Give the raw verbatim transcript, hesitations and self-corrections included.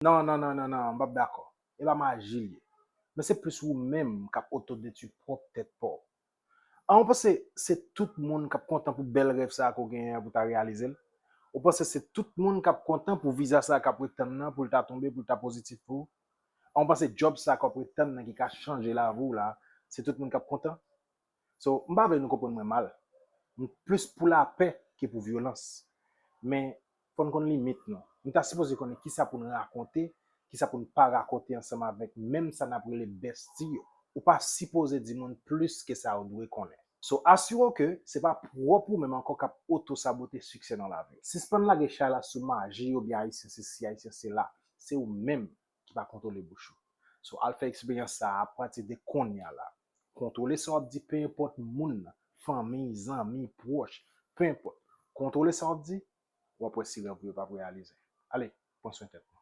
Non, non, non, non, non, m p ap dakò. E pa maji l ye. Men se plis ou menm k ap otodetwi pwòp tèt pa w. A, ou panse se tout moun k ap kontan pou bèl rèv sa a ke w genyen an pou w ta reyalize l? Ou panse se tout moun k ap kontan pou viza sa a k ap ret tann nan pou l ta tonbe, pou l ta pozitif pou ou? A, ou panse djòb sa a k w ap ret tann nan ki ka chanje lavi w la, se tout moun k ap kontan? So, m pa vle nou konprann mwen mal. M plis pou lapè ke pou vyolans. Men, fò n konn limit nou. Nou ta sipoze konnen kisa pou n rakonte, kisa pou n pa rakonte ansanm avèk menm sa n ap rele bèsti yo. Ou pa sipoze di moun plis ke sa ou dwe konnen. So, asire w ke se pa pwòp ou menm ankò k ap otosabote siksè nan lavi w. Sispann lage chay la sou maji oubyen Ayisyen sesi, Ayisyen sela. Se ou menm ki pa kontwole bouch ou. So, al fè eksperyans sa a apati de kounye a la. Kontwole sa w ap di, pe enpòt moun nan, fanmi, zanmi, pwòch, pe enpòt. Kontwole sa w ap di, w ap wè si rèv ou yo p ap reyalize. Ale, pran swen tèt nou.